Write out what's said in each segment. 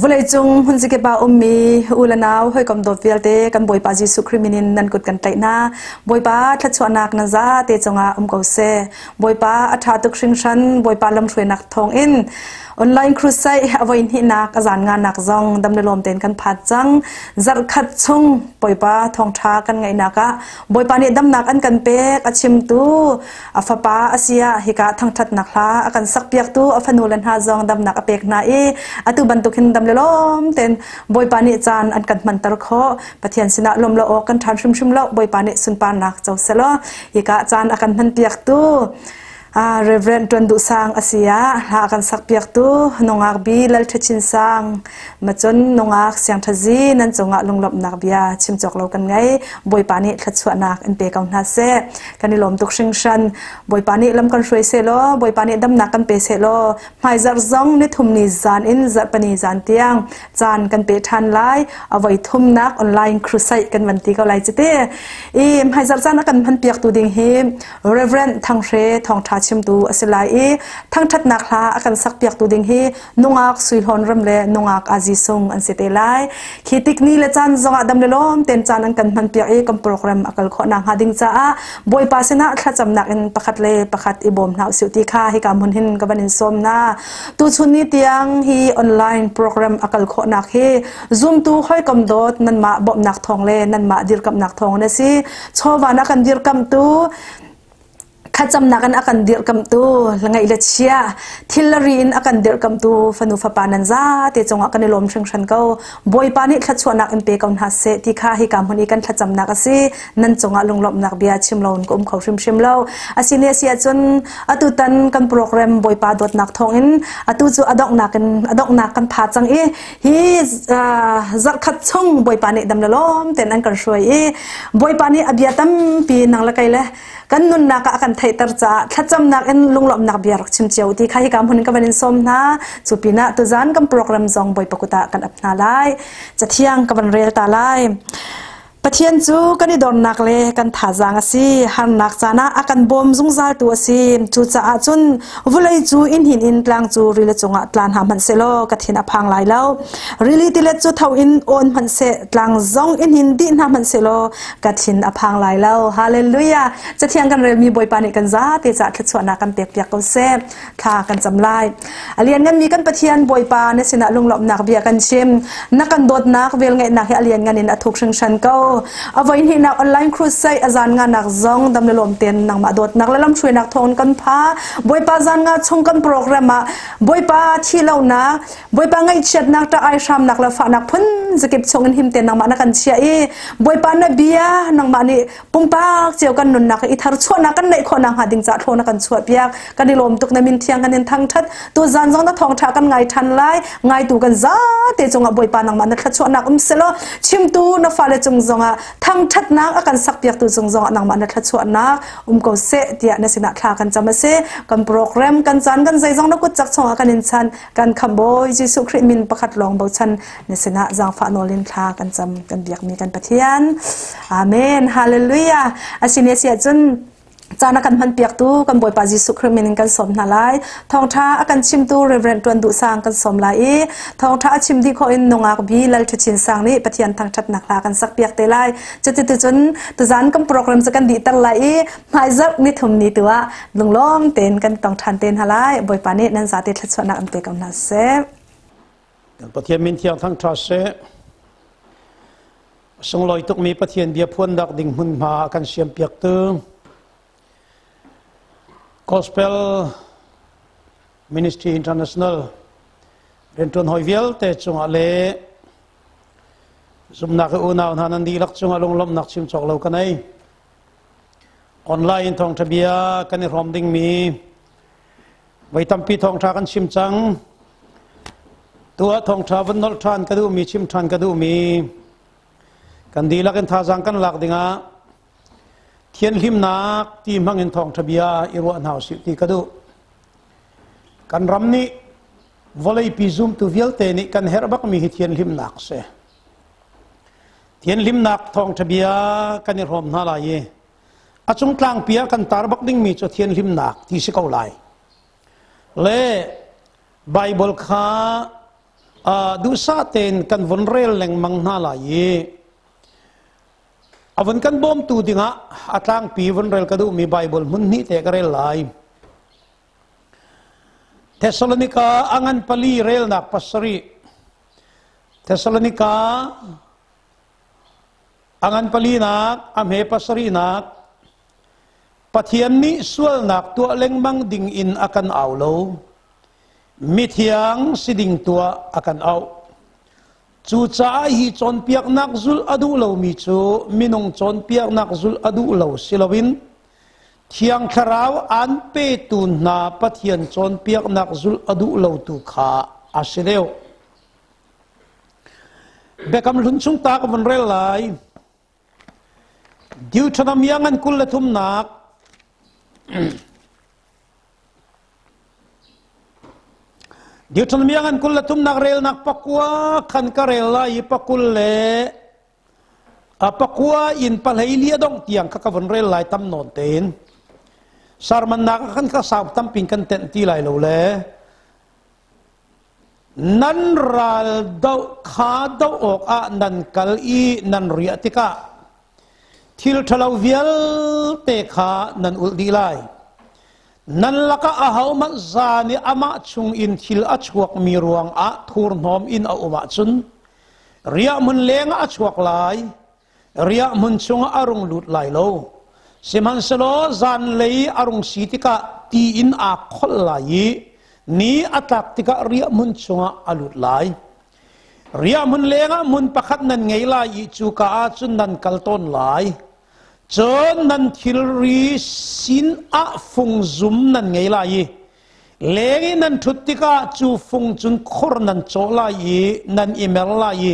Vawleicung hmunzikip ah ummi u le nau hawikom dawt vialte kan Bawipa Jesuh Khrih min in nan kut kan tlaih hna. Bawipa thluachuahnak nan zate cungah um ko seh. Bawipa a ṭha tuk hringhran. Bawipa lamhruainak thawngin online crusade a voi hnihnak a zan nganak zong dam le lawm tein kan phat cang. Zarhkhat chung Bawipa thawngṭha kan ngaihnak ah Bawipa nih damnak an kan pek a chimtu a fapa a si ah hika thangṭhatnak hla a kan sakpiaktu a fanu le hna zong damnak a pek hna i atu bantuk hin dam le lawm tein Bawipa nih caan an kan hmanter khawh. Pathian sinah lawm lo awk kan ṭhan hrimhrim lo. Bawipa nih sunparnak co selaw hika caan a kan hmanpiaktu Reverend Tuan Duh Sang a si ah hla a kan sakpiaktu nungak bi Lal Ṭha Chin Sang macun nungak Siang Ṭha Zi nan cungah lunglawmhnak bia chim cawk lo kan ngei. Bawipa nih thluachuahnak in pe ko hna seh. Kan i lawm tuk hringhran. Bawipa nih lam kan hruai seh law, Bawipa nih damnak kan pe seh law, hmaizarh zong nithum ni zan in zarhpani zan tiang caan kan pe ṭhan lai. A voi thumnak online crusade kan van ti ko lai cite. I hmaizarh caan a kan hman piaktu ding hi Reverend Thang Hre thawngṭha chimtu a si lai i thangṭhatnak hla a kan sakpiaktu ding hi nungak Sui Hlawn Ram le nungak Azi Sung an si te lai. Khi tik ni le caan zongah dam le lawm ten caan an kan hmanpiak i kan program a kal khawh nakhnga ding caah Bawipa sinah thlacamnak in pakhat le pakhat i bawm hna usih ti kha hika hmun hin ka van in sawm hna. Tuchun ni tiang hi online program a kal khawhnak hi zumtu hawikom dawt nanmah bawmhnak thawng le nanmah dirkamhnak thawng na si. Chawva na kan dirkamhtu thlacamnak in a kan dirkamhtu ngeih le chia thil le ri in a kan dirkamhtu fanu fapa nan zate cungah kan i lawm hringhran ko. Bawipa nih thluachuahnak in pe ko hna seh ti kha hika hmun i kan thlacamnak a si. Nan cungah lunglawmhnak bia chim lo in ka um kho hrimhrim lo. Asine a si ahcun atu tan kan program Bawipa dawtnak thawngin atu cu a donghnak in a donghnak kan pha cang i hi zarhkhat chung Bawipa nih dam le lawm tein an kan hruai i Bawipa nih a bia tampi nang le kei le kan nunnak ah a kan theihter caah thlacamnak in lunglawmhnak bia rak chim cio ti kha hika hmun in ka van in sawm hna. Cu pinah tuzan kan program zong Bawipa kut ah kan ap hna lai. Cathiang ka van rel ta lai. Pathian cu kan i dornak le kan thazaang a si. Harnak caan ah a kan bawm zungzaltu a si. Cucaah cun vulei cu inn hin in tlang cu rili cungah tla hna hmanh sehlaw ka thin a phang lai lo. Rili tilet cu tho in awn hmanh seh, tlang zong inn hin dih hna hmanh sehlaw ka thin a phang lai lo. Hallelujah! Cathiang kan relmi Bawipa nih kan zate caah thluachuahnak kan pekpiak ko seh. Thla kan cam lai. A liannganmi kan Pathian Bawipa, na sinah lunglawmhnak bia kan chim. Na kan dawtnak velngeihnak hi a lianngan in a thuk hringhran ko. A voihnihnak online crusade a zan nganak zong dam le lawm tein nangmah dawtnak le lamhruainak thawng kan pha. Bawipa zan nga chung kan program ah Bawipa thi lonak, Bawipa ngaihchiatnak, ṭah ai hramnak le fahnak phun zakip chung in him tein nangmah na kan chiah i Bawipa na bia nangmah nih pumpak cio kan nunnak i tharchuahnak kan neih khawh nakhnga ding caah thlaw na kan chuahpiak. Kan i lawm tuk. Na min thiang kan in thangṭhat. Tu zan zong na thawngṭha kan ngai ṭhan lai. Ngaitu kan zate cungah Bawipa nangmah na thluachuahnak um selaw chimtu na fale cung zongah thangṭhatnak a kan sakpiaktu cung zongah nangmah na thluachuahnak um ko seh tiah na sinah thla kan cam a si. Kan program kan caan kan zeizong na kut cak chungah kan in chan. Kan khambawi Jesuh Khrih min pakhat lawng bochan na sinah zaangfah nawl in thla kan cam. Kan biakmi kan Pathian. Amen. Hallelujah. Asine sia cun caan a kan hman piaktu kan Bawipa Jesuh Khrih min in kan sawm hna lai. Thawngṭha a kan chimtu Reverend Tuan Duh Sang kan sawm lai i thawngṭha a chim dih khawh in nungak bi Lal Ṭha Chin Sang nih Pathian thangṭhatnak hla kan sak piak te lai. Cuti tu cun tuzan kan program cu kan dihter lai i hmaizarh nithum ni tu ah lunglawm tein kan tong ṭhan te hna lai. Bawipa nih nan zate thluachuahnak an pe ko hna seh. Kan Pathian min thiang thangṭha seh. Sunglawi tukmi Pathian bia phuannak ding hmunhma a kan siampiaktu Gospel Ministry International rianṭuan hawi vialte cungah le zumhnak i unau hna nan dihlak cungah lunglawmhnak chim cawk lo ka nei. Online in thawngṭha bia kan i hrawm dingmi Voi tampi thawngṭha kan chim cang. Tu ah thawngṭha van nolh ṭhan ka duhmi, chim ṭhan ka duhmi, kan dihlak in thazaang kan lak dingah thianhlimnak ti hmang in thawngṭha bia i ruah hna usih ti ka duh. Kan ram nih vawleipi zumtu vialte nih kan herh bakmi hi thianhlimnak a si. Thianhlimnak thawngṭha bia kan i hrawm hna lai i A cung tlangpi ah kan tar bak dingmi cu thianhlimnak ti si ko lai. Le Bible kha Duhsah tein kan von rel lengmang hna lai i a von kan bawmtu dingah a tlangpi von rel ka duhmi Bible hmun hnih te ka rel lai. Thessalonika a ngan pali relnak pasarih. Thessalonika a ngan palinak a hme pasarihnak Pathian nih sualnak tuah lengmang ding in a kan au lo. Mithiang si ding tuah a kan auh. Cucaah hi cawnpiaknak zulh a duh lomi cu minung cawnpiaknak zulh a duh lo si loin Thiang Thlarau aan petu hna Pathian cawnpiaknak zulh a duh lotu kha a si deuh. Biakam Hlun chung ta ka vun rel lai. Deuteronomy ngan 23nak Deuteronomy ngan 23nak relnak pakua khan ka rel lai i pakul le a pakua in pahlei li a dongh tiang kha ka vun rel lai tam nawn tein sarman nak khan ka sau tampin kan tenh ti lai lo le Nan ral doh kha doh awkah nan kal i nan riah tikah thil ṭhalo vialte kha nan ulh dih lai. Nan lakah ahohmanh zan i amah chungin thil a chuakmi ruangah thurhnawm in a um ahcun riahhmun lengah a chuak lai, riahhmun chungah a rung lut lai lo. Sihmanhsehlaw zanlei a rung si tikah ti in aa kholh lai i ni a tlak tikah riahhmun chungah a lut lai. Riahhmun lengah hmun pakhat nan ngei lai i cuka ah cun nan kal tawn lai. Cun nan thilri sin ah fungzum nan ngei lai i leng i nan ṭhut tikah cu fung cun khor nan cawh lai i nan i mer lai i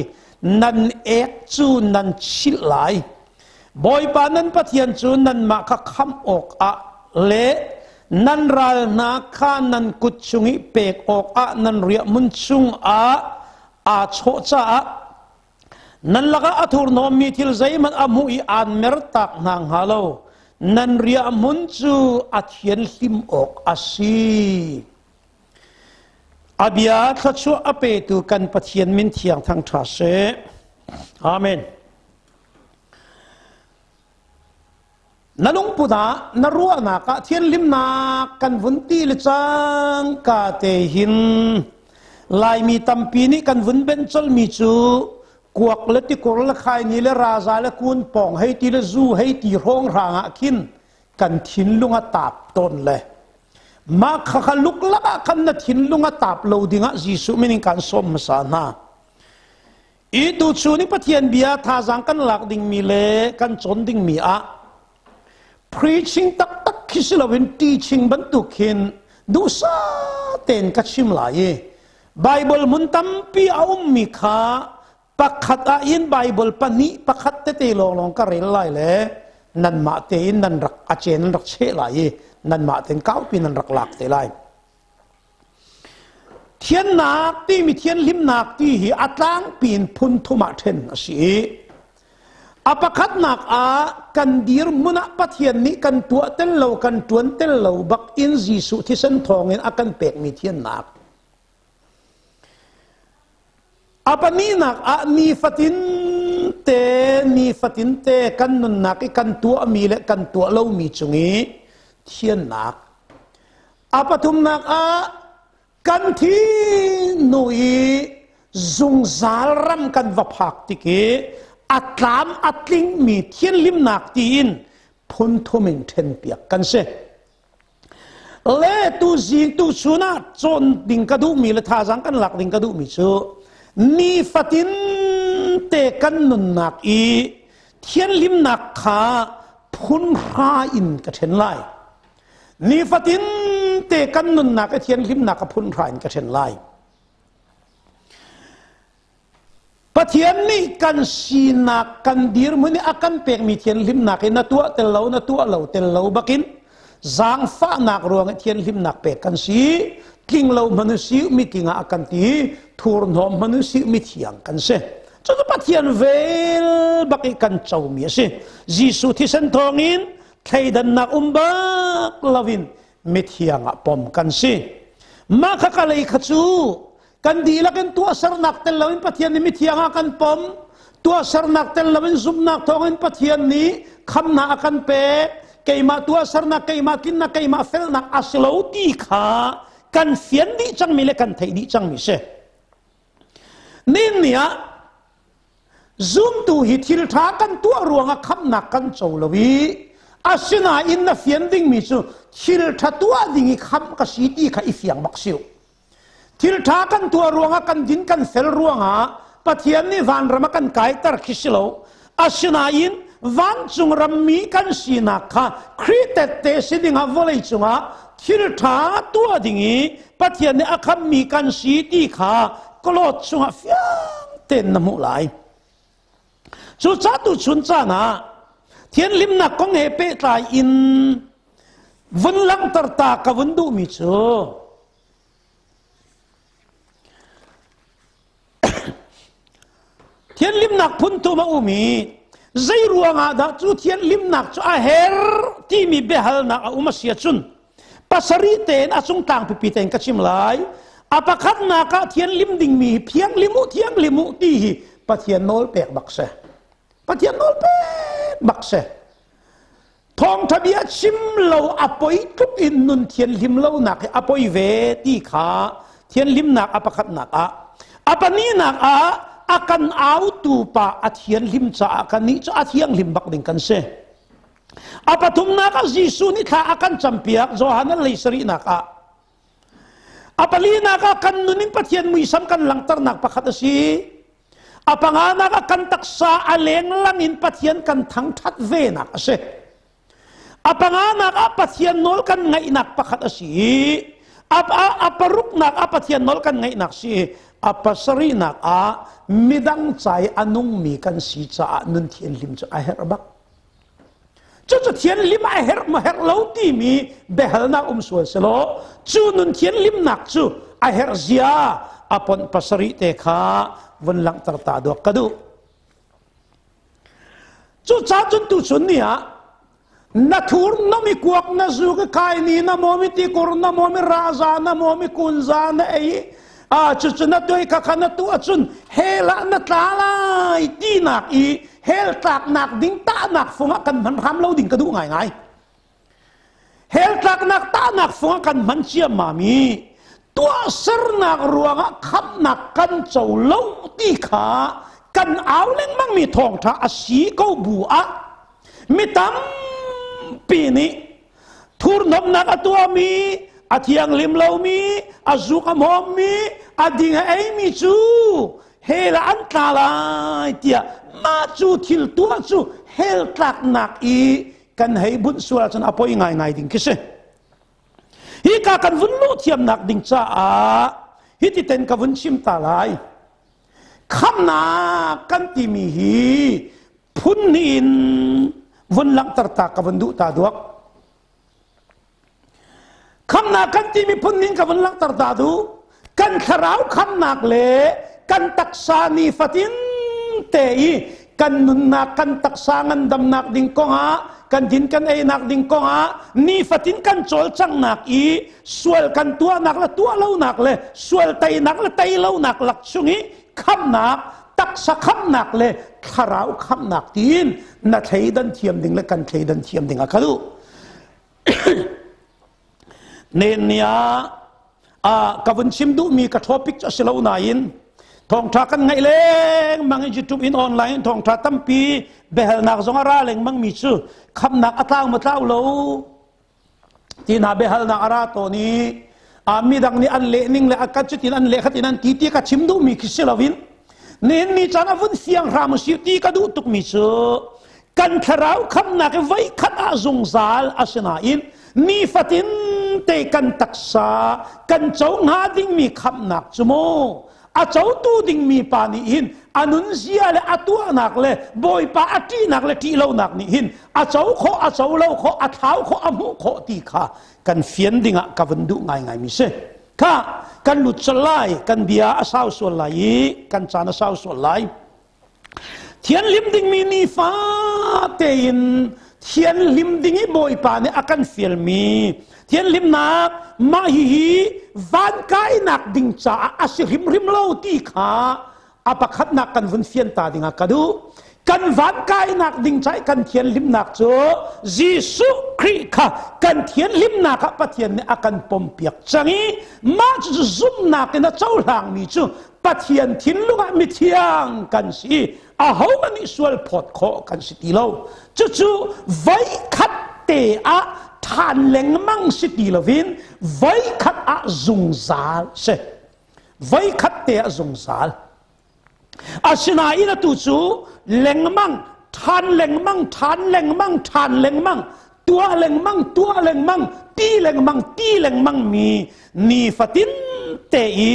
nan ek cu nan chilh lai. Bawipa nan Pathian cu nanmah kha khamh awkah le nan ral hna kha nan kut chung i pek awkah nan riahhmun chungah aa chawh caah Nan lakah a thurhnawmmi thil zeihmanh a hmuh i aan mertak hna hnga lo. Nan riahhmun cu a thianhlim awk a si. A bia thluachuah a petu kan Pathian min thiang thangṭha seh. Amen. Na lungput ah na ruahnak ah thianhlimnak kan vun ti le cangka te hin Laimi tampi nih kan vun benh colmi cu kuak le tikur le khaini le raza le kun pawng hei ti le zu hei ti hrawng hrang ah khin kan thinlung a taap tawn le mah kha kha luklak ah khan na thinlung a taap lo dingah Jesuh min in kan sawm hmasa hna. I tuchun i Pathian bia thazaang kan lak dingmi le kan cawn dingmi ah preaching taktak khi si loin teaching bantuk hin duhsah tein ka chim lai i Bible hmun tampi a ummi kha pakhat ah in Bible pahnih pakhat tete lawnglawng ka rel lai le nanmah tein nan rak a cen nan rak cheh lai i nanmah tein kaupi nan rak lak te lai. Thiannak timi thianhlimnak ti hi a tlangpi in phun thum ah ṭhen a si i a pakhatnak ah kan dirhmun ah Pathian nih kan tuah tel lo kan ṭuan tel lo bak in Jesuh thisen thawngin a kan pekmi thiannak. A pahnihnak ah nifatin te nifatin te kan nunnak i kan tuahmi le kan tuah lomi cung i thiannak. A pathumnak ah kan thi hnu i zungzal ram kan va phak tik i a tlam a tlingmi thianhlimnak tiin phun thum in ṭhenpiak kan si. Le tu zing tu chun ah cawn ding ka duhmi le thazaang kan lak ding ka duhmi cu nifatin te kan nunnak i thianhlimnak kha phun hra in ka ṭhen lai. Nifatin te kan nunnak i thianhlimnak a phun hra in ka ṭhen lai. Pathian nih kan sinak kan dirhmun i a kan pekmi thianhlimnak i na tuah tel lo na tuah lo tel lo bakin zaangfahnak ruang i thianhlimnak pek kan si tling lo hmanh si mitling ah a kan ti thurhnawm hmanh si mithiang kan si cucu Pathian vel bak i kan comi a si Jesuh thisen thawngin thleidannak um bak loin mithiang ah pom kan si mah kha ka lei kha cu. Kan dihlak in tuahsernak tel loin Pathian nih mithiang ah kan pom. Tuahsernak tel loin zumhnak thawngin Pathian nih khamnak a kan pek. Keimah tuahsernak, keimah tlinnak, keimah felnak a si lo ti kha kan fian dih cangmi le kan theih dih cangmi si. Nin ni ah zumtu hi thil ṭha kan tuah ruangah khamnak kan co lo i asinain na fian dingmi cu thil ṭha tuah ding i khamh ka si ti kha i fiang bak siu. Thil ṭha kan tuah ruangah kan din kan fel ruangah Pathian nih vanram a kan kaiter khi si lo. Asinain vancung rammi kan sinak kha Khrih tette si dingah vawlei cungah thil ṭha tuah ding i Pathian nih a khammi kan si ti kha kalawt chungah fiang tein na hmuh lai. Cucaah tuchun caan ah thianhlimnak kong he pehtlai in vun langhter ta ka vun duhmi cu thianhlimnak phun thum a um i zei ruangah dah cu thianhlimnak cu a her timi biahalnak a um a si ahcun pasarih tein a cung tlang pipi tein ka chim lai. A pakhatnak ah thianhlim dingmi hi thianghlim u, thianghlim u ti hi Pathian nawl pek bak si. Pathian nawl pek bak si. Thawngtha bia chim lo a poi tluk in nun thianhlim lonak hi a poi ve ti kha thianhlimnak a pakhatnak ah. A pahnihnak ah a kan autu pa a thianhlim caah kannih cu a thianghlim bak ding kan si. A pathumnak ah Jesuh nih thla a kan campiak Johan lei sarihnak ah. A palinak ah kan nun in Pathian muisam kan langhternak pakhat a si. A panganak ah kan taksa a lenglang in Pathian kan thangṭhat venak a si. A panganak ah Pathian nawl kan ngaihnak pakhat a si i a paruknak ah Pathian nawl kan ngaihnak si. A pasarihnak ah midang ca i a nungmi kan si caah nun thianhlim cu a herh bak. Cucu thianhlim a herh maw herh lo timi biahalnak um sual selaw cu nun thianhlimnak cu a herh zia a ponh pasarih te kha vun langhter ta duak ka duh. Cucaah cun tuchun ni ah na thur na mi kuak na zu ka kai ni na momi tikur na momi raza na momi kunza na ei a cucu na tuai kha kha na tu acun hela na tla lai tinak i hell tlaknak ding tahnak fung ah kan hman hram lo ding ka duh ngaingai. Hell tlaknak tahnak fung ah kan hman ciammam i tuahsernak ruangah khamhnak kan co lo ti kha kan au lengmang mi thawngṭha a si ko bu ah mi tampi nih thurhnawmnak a tuahmi, a thianghlim lomi, a zuk a hmawmmi, a ding a eimi cu hell ah an tla lai tiah mah cu thil tuah cu hell tlaknak i kan hei bunh sual ahcun a poi ngaingai ding khi si. Hi ka kan vun luh thiamnak ding caah hi ti ten ka vun chim ta lai. Khamnak kan timi hi phun hnih in vun langhter ta ka vun duh ta duak. Khamnak kan timi phun ning ka vun langhter ta duh. Kan thlarau khamnak le kan taksa nifatin te i kan nunnak, kan taksa ngandamnak ding kongah, kan din kan einak ding kongah nifatin kan cawlcanghnak i sual kan tuahnak le tuah lonak le sual teinak le tei lonak lak chung i khamnak, taksa khamnak le thlarau khamnak tiin na thleidan thiam ding le kan thleidan thiam ding a ka duh. Nen ni ah ka vun chim duhmi ka topic cu a si lo nain thawngṭha kan ngaih lengmang i YouTube in online in thawngṭha tampi biahalnak zong a ra lengmang mi cu khamnak a tlau ma tlau lo ti hna biahalnak a ra tawn i midang nih an leh ning le a ka cutin an leh khatin an ti ti ka chim duhmi khi si loin nihin ni caan a vun fiang hram u si ti ka duh tukmi cu kan thlarau khamnak i voikhat ah zungzal asinain nifatin te kan taksa kan co hnga dingmi khamnak cu mu a cotu dingmi pa nih hin a nunzia le a tuahnak le Bawipa a ṭihnak le ṭih lonak nih hin a co khawh, a co lo khawh, a thlau khawh, a hmuh khawh ti kha kan fian dingah ka vun duh ngaingai mi si. Kha kan lut sual lai, kan bia a sau sual lai i kan caan a sau sual lai. Thianhlim dingmi nifa tein. Thianhlim ding i Bawipa nih a kan fialmi thianhlimnak mah hihi van kainak ding caah a si hrimhrim lo ti kha a pakhatnak kan vun fian ta dingah ka duh. Kan van kainak ding ca i kan thianhlimnak cu Jesuh Khrih kha kan thianhlimnak ah Pathian nih a kan pompiak cang i mah cucu zumhnak in a cohlangmi cu Pathian thinlung ah mithiang kan si. Ahohmanh nih sual phawt khawh kan si ti lo. Cucu voikhat te ah ṭhan lengmang si ti loin voikhat ah zungzal si. Voikhat te ah zungzal. Asinain atu cu lengmang, ṭhan lengmang, ṭhan lengmang, ṭhan lengmang, tuah lengmang, tuah lengmang, ti lengmang, ti lengmang mi nifatin te i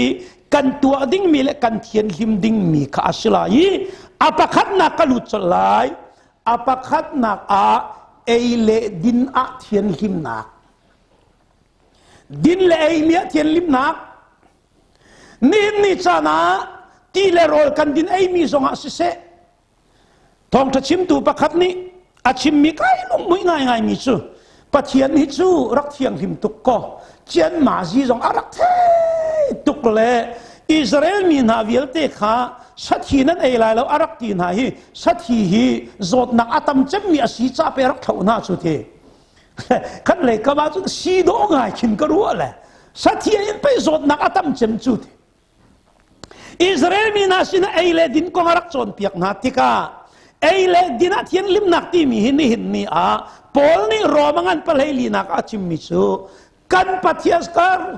kan tuah dingmi le kan thianhlim dingmi kha a si lai i a pakhatnak ka lut colh lai. A pakhatnak ah ei le din ah thianhlimnak, din le ei mi ah thianhlimnak. Nihin ni caan ah ti le rawl kan din ei mi zongah siseh, thawngṭha chimtu pakhat nih a chimmi kai lunghmuih ngaingai mi cu, Pathian hi cu rak thianghlim tuk ko, cianma zi zong a rak thei tuk le Israel mi hna vialte kha sathi nan ei lai lo a rak ti hna hi, sathi hi zawtnak a tam cemmi a si ca pe rak thloh hna cu ti. Khat lei kam ah cun si dawh ngai khin ka ruah le sathi in pei zawtnak a tam cem cu ti. Israel mi hna sinah ei le din kong a rak cawnpiak hna tikah ei le din ah thianhlimnak timi hi nihin ni ah Paul nih Rom a ngan palei linak ah a chimmi cu kan Pathian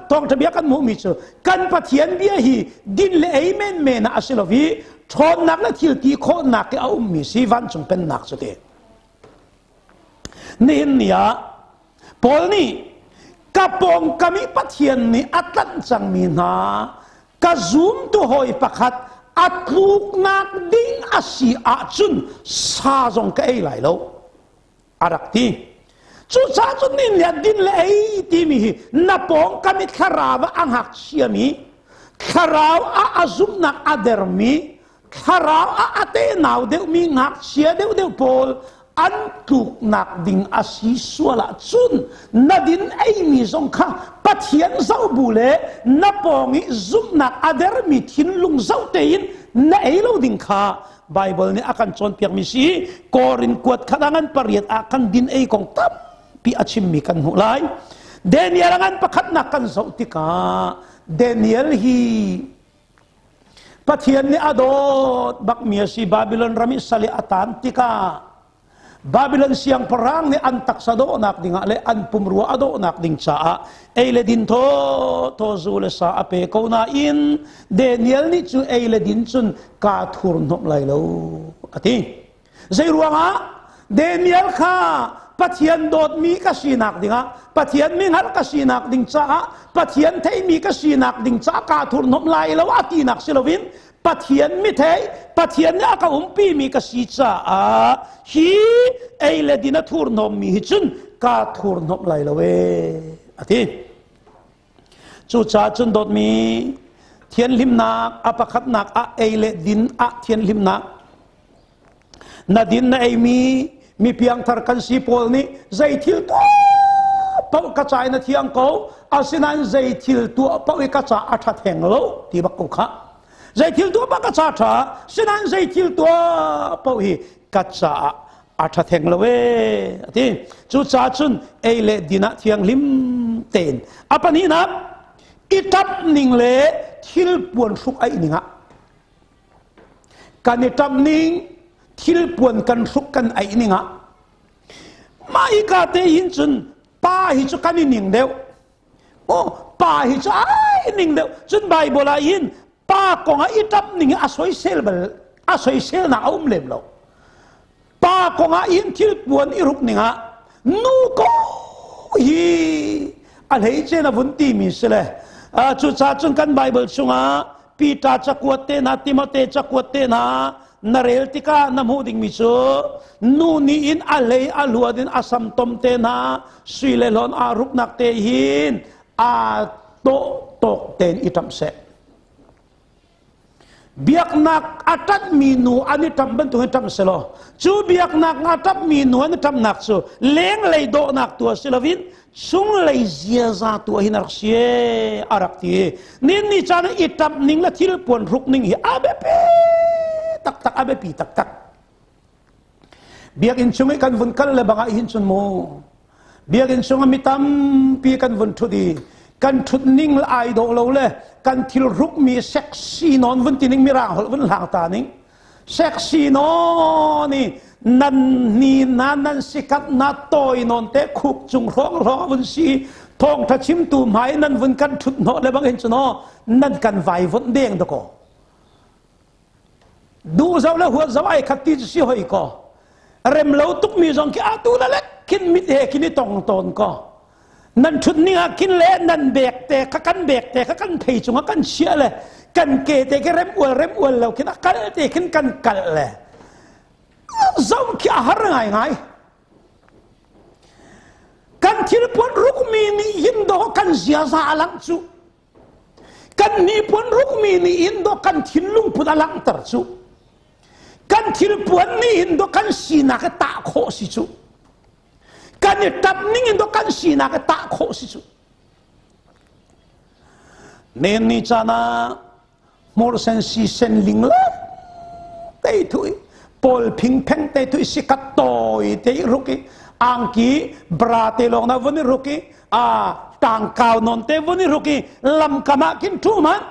thawngṭha bia kan hmuhmi cu kan Pathian bia hi din le ei menmen ah a si lo i ṭhawnnak le thil ti khawhnak i a ummi si vancung pennak cu ti. Nihin ni ah Paul nih ka pawngkam i Pathian nih a tlanh cangmi hna ka zumtu hawi pakhat a tluknak ding a si ahcun sa zong ka ei lai lo a rak ti. Cucaah cun nin le din le ei timi hi na pawngkam i thlarau ah a ngakchiami, thlarau ah a zumhnak a dermi, thlarau ah a tenau deuhmi ngakchia deuhdeuh pawl an tluknak ding a si sual ahcun na din eimi zong kha Pathian zoh bu le na pawng i zumhnak a dermi thinlung zoh tein na ei lo ding kha Bible nih a kan cawnpiakmi si. Korin kuat khat ah ngan pariat ah kan din ei kong tampi a chimmi kan hmuh lai. Daniel ngan pakhatnak kan zoh tikah Daniel hi Pathian nih a dawt bakmi a si. Babylon ram i sal i a tan tikah Babylon siangpahrang nih an taksa dawhnak dingah le an pumrua a dawhnak ding caah ei le din thaw thaw zu le sa a pe ko nain Daniel nih cu ei le din cun kaa thurhnawmh lai lo a ti. Zei ruangah? Daniel kha Pathian dawtmi ka sinak dingah, Pathian mi hngalh ka sinak ding caah, Pathian theimi ka sinak ding caah kaa thurhnawmh lai lo a tinak si loin Pathian mi thei, Pathian nih a ka umpimi ka si caah hi ei le din a thurhnawmmi hi cun kaa thurhnawmh lai lo ee a ti. Cucaah cun dawtmi, thianhlimnak a pakhatnak ah ei le din ah thianhlimnak. Na din na eimi mi piangthar kan si pawl nih zei thil tuah paoh ka ca in a thiang ko, asinain zei thil tuah paoh i ka ca a ṭha theng lo ti bak ko khah. Zei thil tuah paoh ka ca ṭha, sinain zei thil tuah paoh hi ka caah a ṭha theng lo ee a ti. Cucaah cun ei le din ah thianghlim tein. A pahnihnak, i ṭap ning le thil puan hruk aih ning ah. Kan i ṭamh ning, thil puan kan hruk kan aih ning ah. Mah hika te hin cun pa hi cu kan i ning deuh. Oh, pa hi cu ai ning deuh. Cun Bible ah hin pa kong ah i ṭamh ning hi a soisel bal, a soiselnak a um lem lo. Pa kong ah hin thil puan i ruk ning ah nu ko hi a hleice na vun timi si le cucaah cun kan Bible chungah Peter cakuat te hna, Timote cakuat te hna na rel tikah na hmuh dingmi cu nu nih in a hlei a luat in a sam tom te hna, sui le hlawn aa ruknak te hin aa tawh tawk tein i ṭamh seh. Biaknak a ṭanhmi nu an i ṭamh bantukin ṭamh selaw, cu biaknak a ṭamhmi nu an i ṭamhnak cu lenglei dawhnak tu si loin chunglei ziaza tu hin a rak si a rak ti. Nin ni caan i ṭamh ning le thil puan hruk ning hi a biapi taktak, a biapi taktak. Biakinn chung i kan vun kal le bangah hin cun mu, biakinn chung ah mi tampi kan vun ṭhut i kan ṭhut ning le ai dawh lo le kan thil hrukmi sexy nawn vun ti ning, mirang holh vun hlang ta ning, sexy nawn i nan ni na nan sikat na tawi nawn te khuk cung hrawng hrawng vun si, thawngṭha chimtu hmai nan vun kan ṭhut hnawh le bang hin cun nan kan vai vonh deng dakaw. Duh zo le huat zo ai khat ti cu si hoi ko. Rem lo tuk mi zong khi atu la lek khin mit he khin i tong tawn ko. Nan thut ning ah khin le nan bek te kha, kan bek te kha kan thei chung ah kan chia le kan ke te khi rem ual rem ual lo khin a kal te khin kan kal le zo khi a har ngai ngai. Kan thil puan ruk mi nih hin do kan ziaza alang cu. Kan hnipuan rukmi nih hin dawh kan thinlung put a langhter cu. Kan thilpuan nih hin dawh kan sinak i tah khawh si cu. Kan i ṭap ning in dawh kan sinak i tah khawh si cu. Nen ni caan ah hmursen si sen ling le te thui pawl phing pheng te thui sikat tawi te i ruk i angki bra te lawng na vun i ruk i a tangkau non te vun i ruk i lamkam ah khin thu man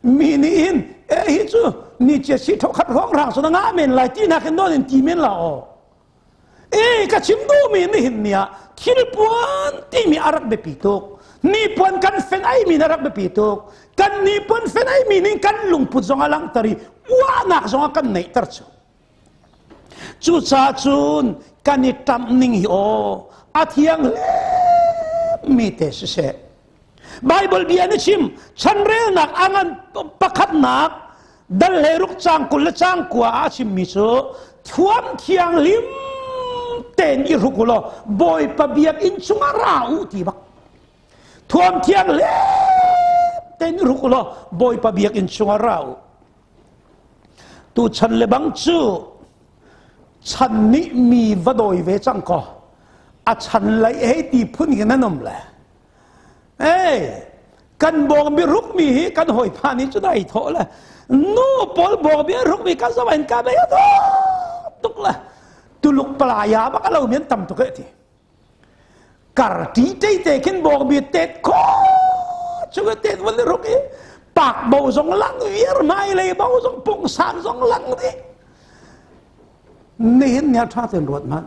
mi nih hin e hi cu ni chia si tho khat rong rang so na nga men lai ti na khin non in ti men la o. E ka chim duhmi nihin ni ah thilpuan timi a rak biapi tuk. Nipuan kan fen aimi na rak biapi tuk. Kan nipuan fen aimi ning kan lungput zong a langhter i uahnak zong a kan neihter cu. Cucaah cun kan i ṭamh ning hi aw a thiang mi te siseh. Bible bia na chim chanrelnak a ngan pakhatnak dal le ruk cang 20 le cang 9 ah a chimmi cu thuam thianghlim tein i hruk u law Bawipa biakinn chungah ra u ti bak. Thuam thianghlim tein i hruk u law Bawipa biakinn chungah ra u. Tu chan le bang cu chan nih mi va dawi ve cang kaw a chan lai hei ti phun hin an um le. Ei, kan bawng mi ruk mi hi kan hawi pha nih cun ai thawh le nu pawl bawng mi ruk mi kan zoh in ka bei a tuk le Tuluk palaya bak alo mi an tam tuk eh ti. Kar ti te te khin bawng mi tet kho chung tet van ruk i pak bo zong lang viar mai lei bo zong pung san zong lang di. Nihin nia tha ten ruat man.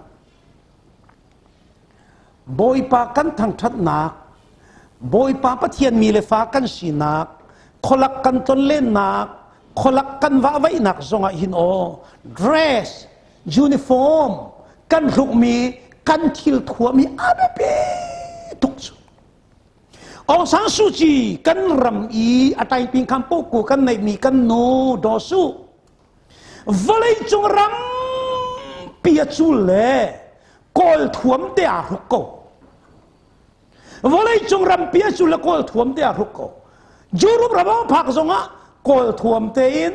Bawipa kan thangṭhatnak, Bawipa Pathian mi le fa kan sinak, khualak kan tlonlennak, khualak kan vahvaihnak zongah hin aw, dress, uniform, kan hrukmi, kan thil thuam hi a biapi tuk cu. Aung San Suu Kyi kan ram i a taiping kham poku kan neihmi kan nu Daw Su vawleicung rampi a cul le Kawl thuam te aa hruk ko. Vawleicung rampi a cul le Kawl thuam te aa hruk ko. Europe ram a phak zongah Kawl thuam tein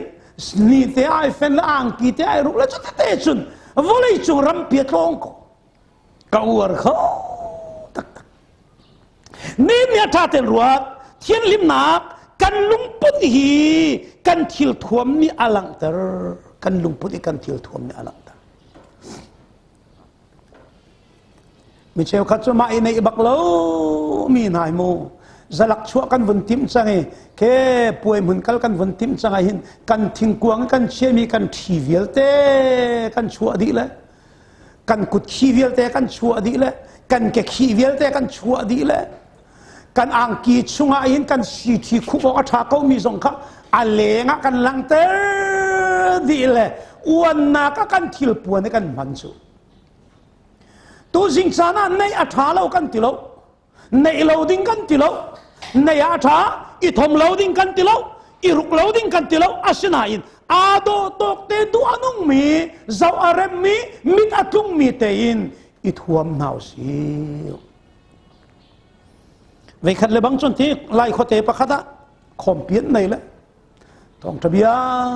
ni te ai fen le angki te ai ruk le cu tete cun vawleicung rampi a tlawng ko. Ka uar kho taktak. Ni ni a ṭha ten ruat thianhlimnak kan lungput hi kan thil thuam nih a langhter. Kan lungput hi kan thil thuam nih a langhter. Mi cheukhat cu mah i neih bak lo mi hna hi mu zalak chuah kan vun timh cang i ke puai hmun kal kan vun timh cang ah hin kan thingkuang kan chiami kan ṭhi vialte kan chuah dih le kan kut khi vialte kan chuah dih le kan ke khi vialte kan chuah dih le kan angki chungah hin kan si thi khup awk a ṭha ko mi zong kha a leng ah kan langhter dih le uannak ah kan thil puan i kan hman cu. Tu zing caan ah neih a ṭha lo kan ti lo, neih lo ding kan ti lo, neih ah a ṭha i thom lo ding kan ti lo, i ruk lo ding kan ti lo. Asinain aa dawh tawk te duh a nungmi, zoh a remmi, mit a tlungmi tein i thuam hna usih. Veikhat le bang cun ti lai khuate pakhat ah khawmpi an nei le. Thawngṭha bia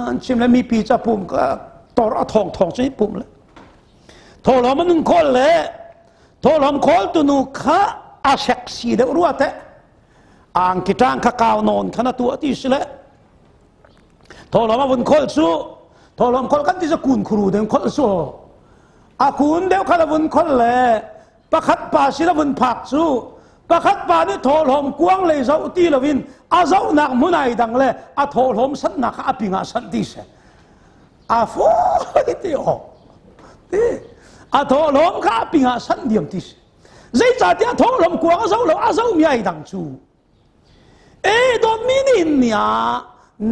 an chim le mipi ca pum ka tor a thawng thawng cu pum le thawhlawm an nun khawl le thawhlawm khawl tu nu kha a sexy deuh rua teh angki ṭang kha kau nawn khan a tuah ti si le thawhlawm a vun khawl cu thawhlawm khawl kan ti cu kun khuru deuh khawl su a kun deuh kha a vun khawl le pakhat pa sin a vun phak cu pakhat pa nih thawhlawm kuang lei zoh ti loin a zohnak hmun ai dang le a thawhlawm sannak kha a ping ah sanh ti seh a fawi ti awk ti a thawhlawm kha a ping ah sanh diam ti si zeicahtiah thawhlawm kuang a zoh lo a zohmi ai dang cu E dawtmi nihin ni ah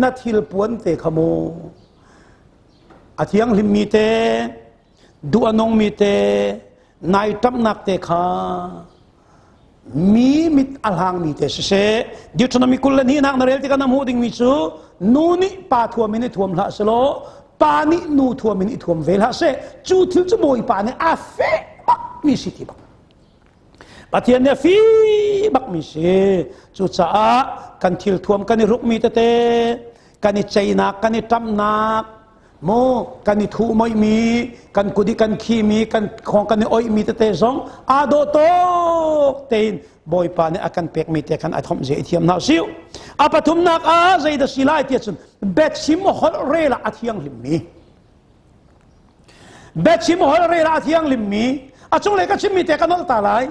na thil puan te kha mu a thianghlim mi te duh a nung mi te nai ṭamhnak te kha mi mit a hlang mi te siseh Deuteronomy 22 na rel tikah na hmuh dingmi cu nu nih pa thuam in i thuam hlah selaw pa nih nu thuam in i thuam ve hlah seh cu thil cu Bawipa nih a feh bak mi si ti bak Pathian nih a fi bakmi si. Cucaah kan thil thuam kan i rukmi tete, kan i ceinak, kan i ṭamhnak, mu kan i thuh moihmi, kan kut i kan khimi, kan khong kan i oihmi tete zong aa dawh tuk tein Bawipa nih a kan pekmi te khan a thomh ze i thiam hna usih. A pathumnak ah zeidah si lai tiah cun biachim holh rel ah a thianghlimmi. Biachim holh rel ah a thianghlimmi a cunglei ka chimmi te ka nolh ta lai.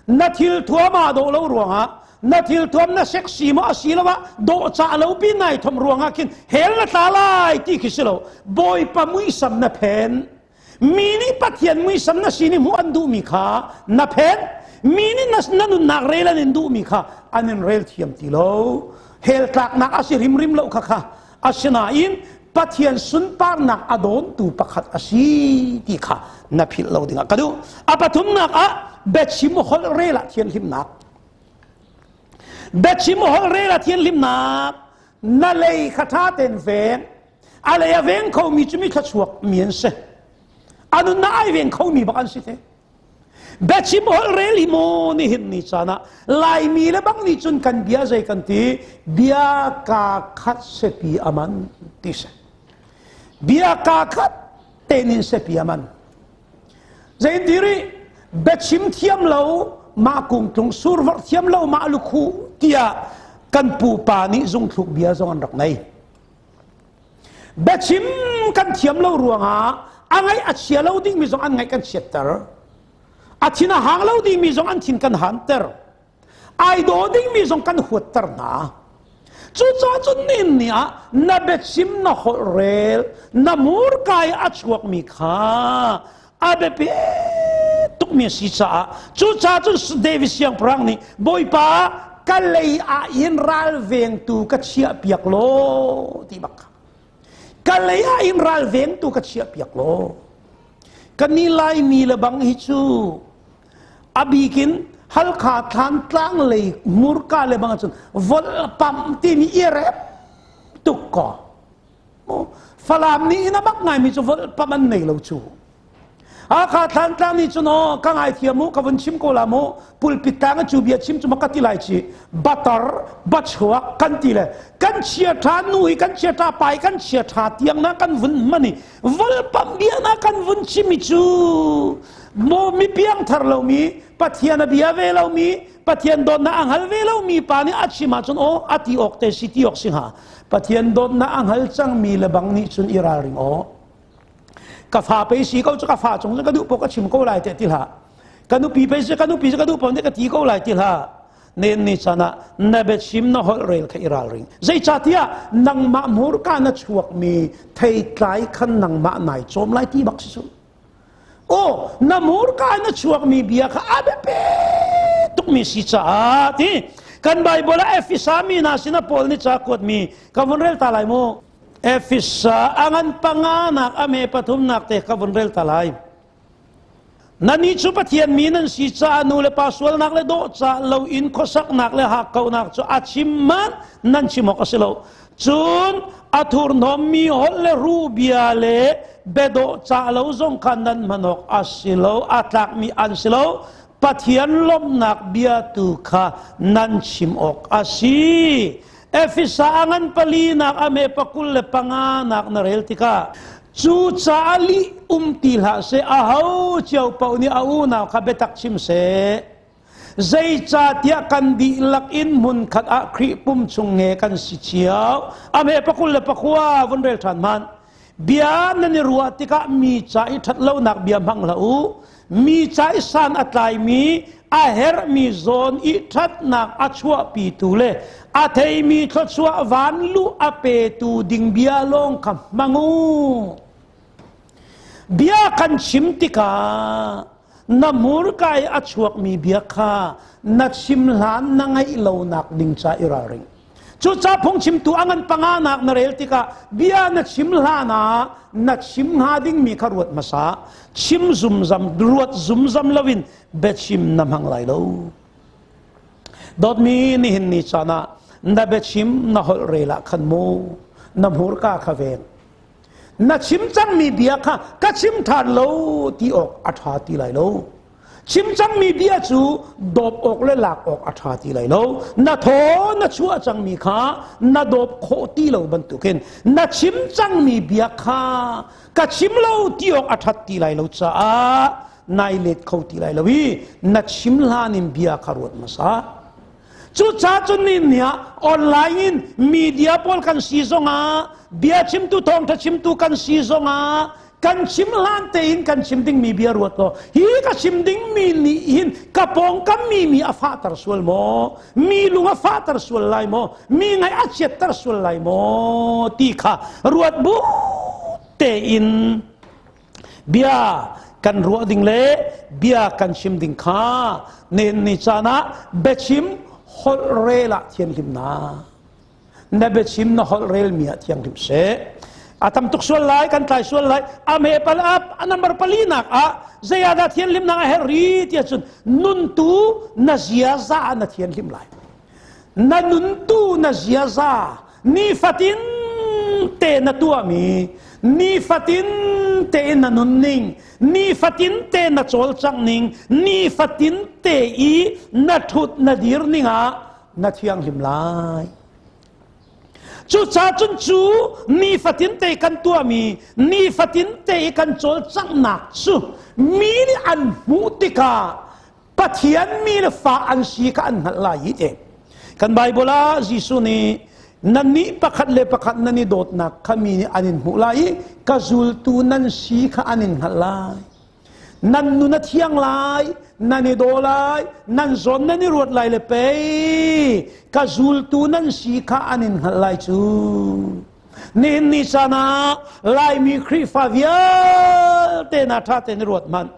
Na thil thuam aa dawh lo ruangah na thil thuam na sexy maw asiloah dawhcah lo pi nai thom ruangah khin hell na tla lai ti khi si lo. Bawipa muisam na phen. Mi nih Pathian muisam na sin i hmuh an duhmi kha na phen. Mi nih na nunnak rel an in duhmi kha an in rel thiam ti lo. Hell tlaknak a si rimrim lo kha kha. Asinain Pathian sunparnak a dawntu pakhat a si ti kha na philh lo dingah ka duh. A pathumnak ah biachim holh rel ah thianhlimnak. Biachim holh rel ah thianhlimnak na lei kha ṭha tein veng. A lei a veng khomi cu mi thluachuak mi an si. A nunnak ai veng khomi bak an si te. Biachim holh rel hi maw nihin ni caan ah Laimi le bang nih cun kan bia zei kan ti bia ka khat sepi aman ti si bia ka khat tein in sepi aman zein diri biachim thiam lo mah kungtlung survor thiam lo mah lukhu tiah kan pupa nih zungthluk bia zong an rak nei Biachim kan thiam lo ruangah a ngaih a chia lo dingmi zong an ngaih kan chiatter. A thin a hang lo dingmi zong an thin kan hanter. Ai daw dingmi zong kan huatter hna. Cucaah cun nin ni ah na biachim na holh rel na murkai a chuakmi kha a biapi tukmi a si caah cucaah cun David siangpahrang nih Bawipa ka lei ah hin ralvengtu ka chiah piak law ti bak kha ka lei ah hin ralvengtu ka chiah piak law kan ni Laimi le bang hi cu a bikin Halkha Thlantlang lei murka le bang cun volpam timi i rep tuk ko Falam nih in a mak ngaimi cu volpam an nei lo cu. Hakha Thlantlang nih cun aw ka ngaithiam u ka vun chim ko la mu pulpit tlang cu bia chim cu ma ka ti lai ci batar bachuak kan ti le kan chia tha nu hi kan chia tha pai kan chia tha tiang na kan vun mani volpam bia na kan vun chim mi cu mo mi piang thar lo mi Pathian a bia ve lo mi Pathian dawtnak a hngal ve lo mi pa nih a chim ahcun aw a ti awk te si ti awk si hnga Pathian dawtnak a hngal cangmi le bang nih cun i ralring aw. Ka fa pei si ko cu ka fa cung cu ka duh paoh ka chim ko lai tiah ti hlah. Ka nupi pei si ka nupi si ka duh paoh nih ka ti ko lai ti hlah. Nen ni chan ah na biachim na holh rel kha i ralring. Zeicahtiah nangmah hmurka na chuakmi theitlai khan nangmah nai cawm lai ti bak si cu. Aw, na hmurka in a chuakmi bia kha a biapi tukmi si caah ti kan Bible ah Efesa mi hna sinah Paul nih ca kuatmi ka vun rel ta lai mu. Efesa a ngan panga nak a me pathumnak te ka vun rel ta lai. Nannih cu Pathian mi nan si caah nu le pa sualnak le dawh ca lo in khuasaknak le hakkauhnak cu a chim man nan chim awk a si lo. Cun a thurhnawmmi holh le ruh bia le biadawh cah lo zong kha nan hman awk a si lo, a tlakmi an si lo. Pathian lawmhnak bia tu kha nan chim awk a si. Efesa a ngan pali nak a me pakul le panga nak na rel tikah cu caah lih um ti hlah seh a ho cio paoh nih a unau kha biatak chim seh zeicahtiah kan dihlak in hmun khat ah Khrih pum chung nge kan si cio a me pakul le pakua vun rel ṭhan hmanh bia nan i ruah tikah mi ca i ṭhat lonak bia hmang hlah u mi ca i san a tlaimi a herhmi zawn i ṭhatnak a chuahpitu le a theimi thluachuah van luh a petu ding bia lawng kha hmang u. Bia kan chim tikah na hmurka i a chuakmi bia kha na chim hlan na ngaih lonak ding ca i ralring. Cucaah phungchimtu a ngan panga nak na rel tikah bia na chim hlan ah na chim hnga dingmi kha ruat hmasa. Chim zumzam, ruat zumzam loin biachim na hmang lai lo. Dawtmi nihin ni caan ah na biachim na holh rel ah khan mu na hmurka kha veng. Na chim cangmi bia kha ka chim ṭhan lo ti awk a ṭha ti lai lo. Chim cangmi bia cu dawp awk le lak awk a ṭha ti lai lo. Na thaw na chuah cangmi kha na dawp khawh ti lo bantukin na chim cangmi bia kha ka chim lo ti awk a ṭhat ti lai lo caah nai let kho ti lai lo i na chim hlan in bia kha ruat hmasa. Cucaah cun ni ni ah online in media pawl kan si zongah bia chimtu thawngṭha chimtu kan si zongah kan chim hlan tein kan chim dingmi bia ruat law hi ka chim dingmi nih hin ka pawngkam mi mi a fahter sual maw mi lung a fahter sual lai maw mi ngaih a chiatter sual lai maw ti kha ruat bu tein bia kan ruah ding le bia kan chim ding kha nen ni caan ah biachim holh rel ah thianhlimnak na biachim na holh rel mi ah thianghlim seh a tam tuk sual lai kan tlai sual lai a me pal ap a number pali nak ah zeiah dah thianhlimnak a herh ri tiah cun nuntu na ziaza na thianhlim lai na nuntu na ziaza nifatin te na tuahmi nifatin te na nunning nifatin te na cawlcangh ning nifatin te i na thut na dir ning ah na thianghlim lai cucaah cun cu nifatin te kan tuahmi nifatin te i kan cawlcanghnak cu mi nih an hmuh tikah Pathian mi le fa an si kha an hngalh lai i te kan Bible ah Jesuh nih nannih pakhat le pakhat nan i dawtnak kha mi nih an in hmuh lai i ka zultu nan si kha an in hngalh lai nan nun a thiang lai nan i daw lai nan zawn nan i ruat lai le pei ka zultu nan si kha an in hngalh lai cu nihin ni caan ah Laimi Khrihfa vialte na ṭha tein i ruat hmanh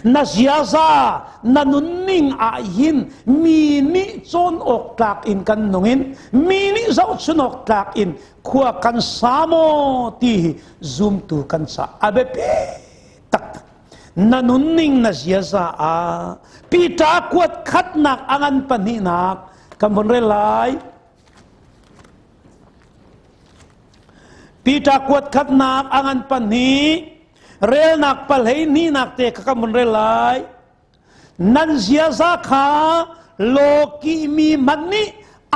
Na ziaza na nunning ah hin mi nih cawn awk tlak in kan nung in mi nih zohchun awk tlak in khua kan sa maw ti hi zumtu kan ca a biapi taktak. Na nunning na ziaza ah Peter kuat khatnak a ngan pahnihnak kan von rel lai. Peter kuat khatnak a ngan pahnih relnak palhei hnihnak te kha kan vun rel lai nan ziaza kha lawki mi hmanh nih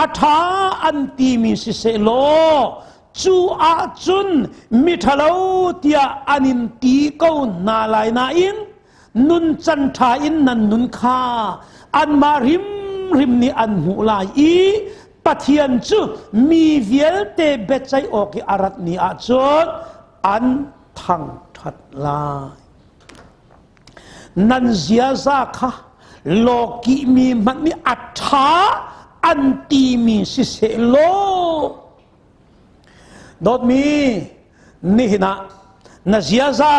a ṭha an timi siseh law cu ahcun miṭhalo tiah an in ti ko hna lai nain nun can ṭha in nan nun kha anmah hrimhrim nih an hmuh lai i Pathian cu mi vialte biaceih awk i a rat ni ahcun an thangṭhat lai. Nan ziaza kha lawkihmi hmanh nih a ṭha an timi siseh law dawtmi nihin ah na ziaza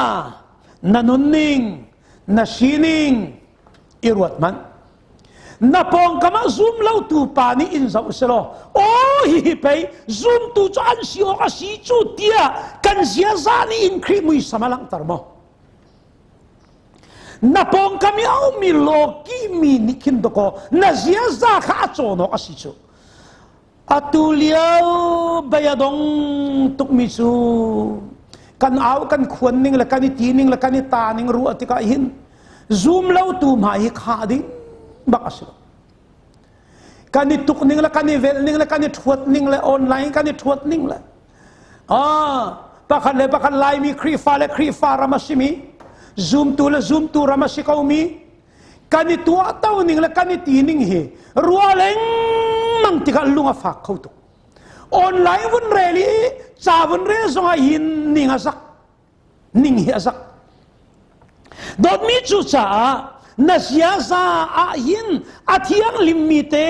na nunning na sining i ruat hmanh na pawngkam ah zum lotu pa nih in zoh selaw aw hihi pei zumtu cu an si awk a si cu tiah kan ziaza nih in Khrih muisam a langhter maw na pawngkam i a ummi lawki mi nih khin dakaw na ziaza kha a cawn awk a si cu atu lio bei a dong tukmi cu kan au kan khuan ning le kan i ti ning le kan i ta ning ruah tikah hin zum lo tu hma hi khah ding bak a si lo. Kan i tuk ning le kan i velh ning le kan i ṭhuat ning le online kan i ṭhuat ning le ah pakhat le pakhat Laimi Khrihfa le Khrihfa ram a simi zumtu le zumtu ram a si komi kan i tuahto ning le kan i ti ning hi rua lengmang tikah lung a fak kho tuk. Online vun rel i ca vun rel zongah hin ning a zak. Ning hi a zak. Dawtmi cu caah na ziaza ah hin a thianghlimmi te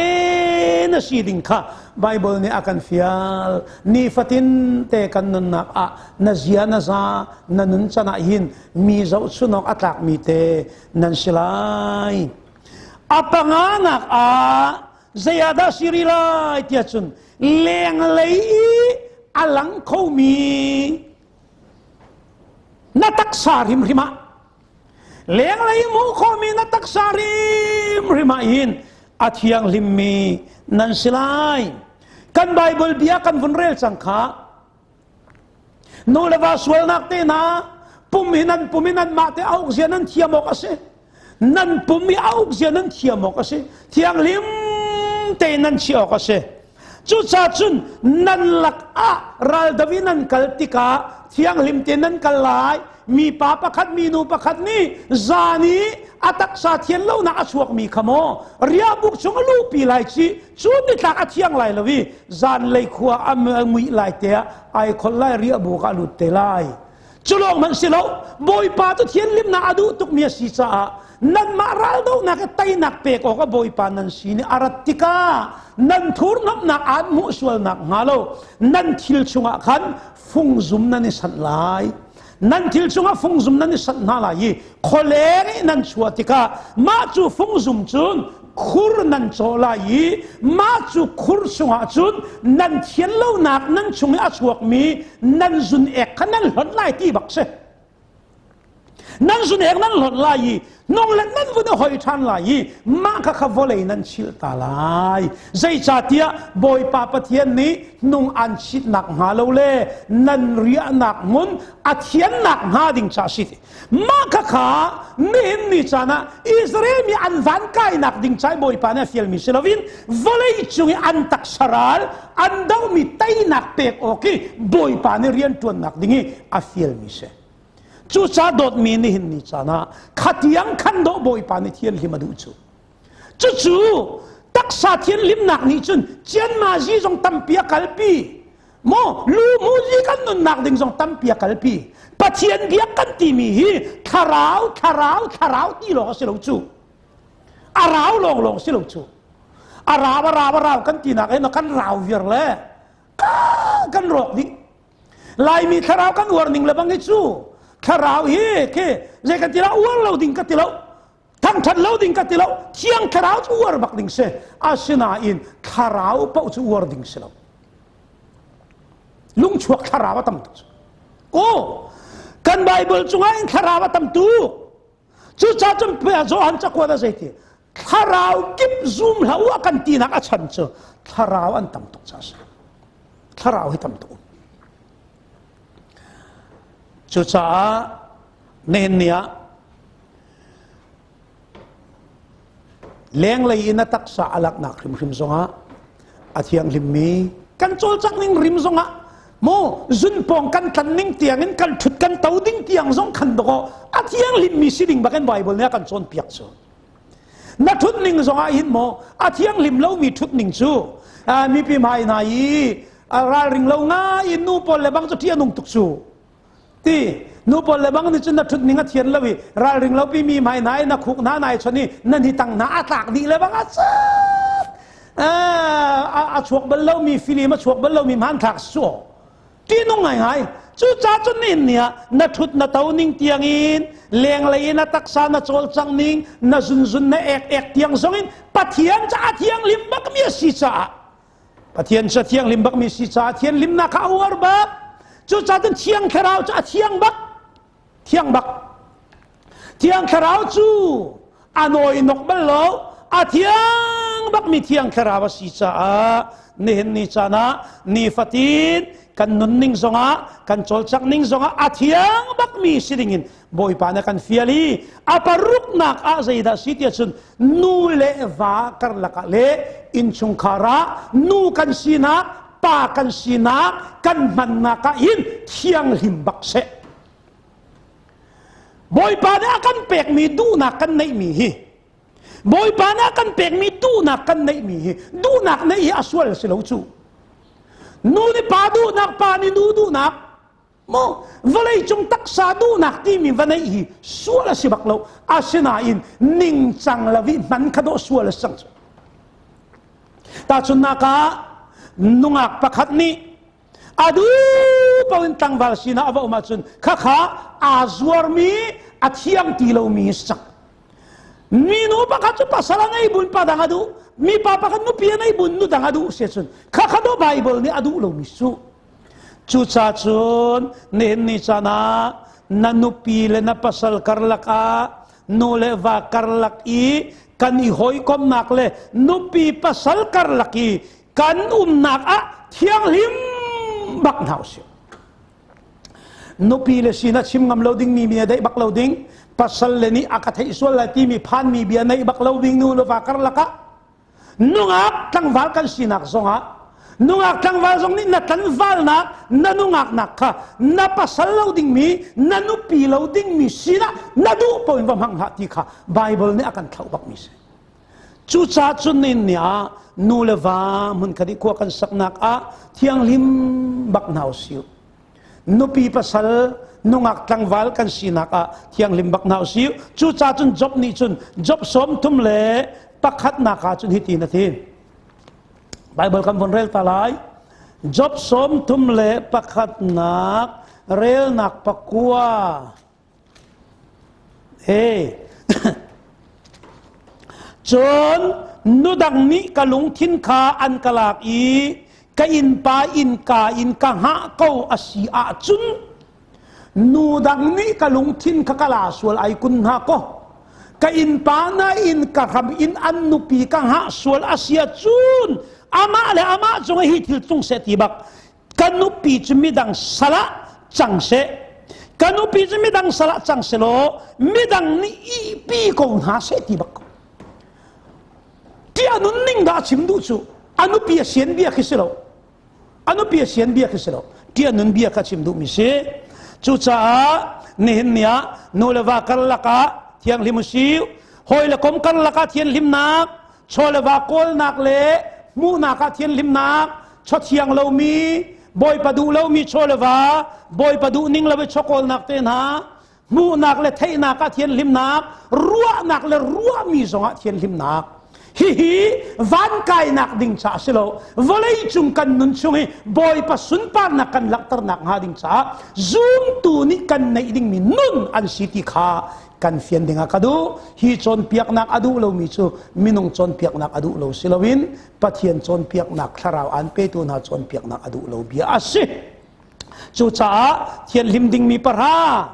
na si ding kha Bible nih a kan fial. Nifatin te kan nunnak ah na zia na za na nun can ah hin mi zohchun awk a tlakmi te nan si lai. A panganak ah zei ah dah si rih lai tiah cun lenglei i a lang khomi na taksa hrimhrim ah lenglei hmuh khawhmi na taksa hrimhrim ah hin a thianghlimmi nan si lai. Kan Bible bia kan vun rel cang kha. Nu le va sualnak te hna pum hi nan pum hi nan mah te auk zia nan thiam awk a si. Nan pum i auk zia nan thiam awk a si. Thianghlim te nan chiah awk a si. Cucaah cun nan lakah raldo i nan kal tikah thianghlim tein nan kal lai. Mipa pakhat, minu pakhat nih zan i a taksa thian lonak a chuakmi kha maw riahbuk chung a luhpi lai ci, cu nitlak a thiang lai lo i zanlei khua a muih lai te ah ai kholh lai, riahbuk ah a lut te lai. Cu lawng hmanh si lo, Bawipa cu thianhlimnak a duh tukmi a si caah nanmah raldohnak i teinak pek awk a Bawipa nan sin i a rat tikah nan thurhnawmhnak aan hmuh sualnak hnga lo nan thil chungah khan fungzum nan i sanh lai. Nan thil chungah fungzum nan i sanh hna lai i khualeng i nan chuah tikah mah cu fungzum cun khur nan cawh lai i mah cu khur chungah cun nan thian lonak nan chung i a chuakmi nan zun ek kha nan hlonh lai ti bak si. Nan zun ek nan hlonh lai i nong le nan vun i hoi ṭhan lai i mah kha kha vawlei nan chilh ta lai. Zeicahtiah Bawipa Pathian nih nung an chitnak hnga lo le nan riahnak hmun a thiannak hnga ding ca si. Mah khakha nihin ni caan ah Israel mi an van kainak ding cai Bawipa nih a fialmi si loin vawlei cung i an taksa ral an dohmi teinak pek awk i Bawipa nih rian ṭuannak ding i a fialmi si. Cucaah dawtmi nihin ni caan ah khatiang khan dawh Bawipa nih thianhlim a duh cu. Cucu taksa thianhlimnak nih cun cianmazi zong tampi a kalpi. Maw lu muzi kan nunnak ding zong tampi a kalpi. Pathian biak kan timi hi thlarau thlarau thlarau ti lawng a si lo cu. A rau lawng lawng si lo cu. A rau a rau a rau kan tinak in kan rau viar le kan rawk dih. Laimi thlarau kan uar ning le bang hi cu thlarau hi khi zei kan ti la uar lo ding ka ti lo. Thangṭhat lo ding ka ti lo. Thiang thlarau cu uar bak ding si. Asinain thlarau paoh cu uar ding si lo. Lungchuak thlarau a tam tuk. Oh, kan Bible cungah in thlarau a tam tuk. Cucaah cun Johan cakuat a zei ti? Thlarau kip zum hlah u a kan tinak a chan cu thlarau an tam tuk caah si. Thlarau hi tam tuk. Cucaah nihin ni ah Lenglei in a taksa a laknak hrimhrim zongah a thianghlimmi kan cawlcangh ning rim zongah mu zunpawng kan tlan ning tiangin kan ṭhut kan to ding tiang zong khan dawkaw a thianghlimmi si ding bakin Bible nih a kan cawnpiak cu. Na ṭhut ning zongah hin maw a thianghlim lomi ṭhut ning cu mipi hmai hna i ralring lo ngai in nu pawl le bang cu ṭih a nung tuk cu. Ti nu pawl le bang nih cun na ṭhut ning a thian lo i ralring lo pi mi hmai hna i na khuk hna nai chon i nan hi tang hna a tlak dih le bang a cat a chuak bal lo mi film a chuak bal lo mi hmanthlak su ti nung ngai ngai. Cucaah cun nin ni ah na ṭhut na to ning tiang in lenglei in na taksa na cawlcang ning na zunzun na ek ek tiang zong in Pathian caah thianghlim bak mi a si caah Pathian cu a thianghlim bakmi si caah thianhlimnak kha a uar bak. Cucaah cun Thiang Thlarau cu a thiang bak. Thiang bak. Thiang Thlarau cu a nawinok bal lo. A thiang. bak mi Thiang Thlarau a si caah nihin ni caan ah nifatin kan nunning zongah kan cawlcangh ning zongah a thiang bak mi si ding in Bawipa nih kan fial i a paruknak ah zeidah si tiah cun nu le va karlak ah le innchungkhar ah nu kan sinak pa kan sinak kan hmannak ah hin thianghlim bak seh. Bawipa nih a kan pekmi duhnak kan neihmi hi, Bawipa nih a kan pekmi duhnak kan neihmi hi, duhnak neih hi a sual si lo cu. Nu nih pa duhnak, pa nih nu duhnak, mo vawlei cung taksa duhnak timi va neih hi sual a si bak lo. Asinain ningcang lo i hman kha dawh sual a si cang cu. Tahchunhnak ah nungak pakhat nih a duh paoh in tlangval sinah a va um ahcun khakha aa zuarmi, a thiang ti lomi si cang. Minu pakhat cu pasal a ngei bun pa dang a duh, mipa pakhat nupi a ngei bun nu dang a duh si ahcun khakha do Bible nih a duh lomi su. Cucaah cun nihin ni caan ah na nupi le na pasal karlak ah, nu le va karlak i kan i hawikomnak le nupi pasal karlak i kan umnak ah thianghlim bak hna usih. Nupi le sin a chim ngam lo ding mi bia daih bak lo ding, pasal le nih a ka theih sual lai timi phan mi bia neih bak lo ding nu le va karlak ah. Nungak tlangval kan sinak zongah, nungak tlangval zong nih na tlanvalnak, na nungaknak kha na pasal lo dingmi, na nupi lo dingmi sinah na duh paoh in va hmang hlah ti kha Bible nih a kan thlauh bakmi si. Cucaah cun nin ni ah nu le va hmunkhat i khua kan saknak ah thianghlim bak hna usih. Nupi pasal, nungak tlangval kan sinak ah thianghlim bak hna usih. Cucaah cun Job nih cun Job 31 ah cun hitin a ti. Bible kan von rel ta lai. Job 31 relnak 9. Hey. Cun nudang nih ka lungthin kha an ka lak i ka innpa innka in ka hngah ko a si ahcun, nu dang nih ka lungthin kha ka la sual ai kun hna kaw, ka innpa na in ka ram in an nupi ka hngah sual a si ahcun, amah le amah cung hi thil tlung seh ti bak, ka nupi cu midang salah cang seh, ka nupi cu midang salah cang seh law midang nih ihpi ko hna seh ti bak ko. Ti a nun ning dah a chim duh cu? A nupi a sian bia khi si lo, a nupi a sian bia khi si lo, ti a nun bia kha chim duh mi si. Cucaah nihin ni ah nu le va karlak ah thianghlim usih, hawi le kom karlak ah thianhlimnak, chaw le va kawlnak le hmuhnak ah thianhlimnak, chaw thiang lomi, Bawipa duh lomi chaw le va, Bawipa duh ning lo i chaw kawlnak te hna, hmuhnak le theihnak ah thianhlimnak, ruahnak le ruahmi zongah thianhlimnak. Hihi van kainak ding caah si lo, vawlei cung kan nun chung i Bawipa sunparnak kan langhternak hnga ding caah zumtu nih kan neih dingmi nun an si ti kha kan fian ding ah ka duh. Hi cawnpiaknak a duh lomi cu minung cawnpiaknak a duh lo si loin Pathian cawnpiaknak, thlarau an petu hna cawnpiaknak a duh lo bia a si. Cucaah thianhlim dingmi pahra,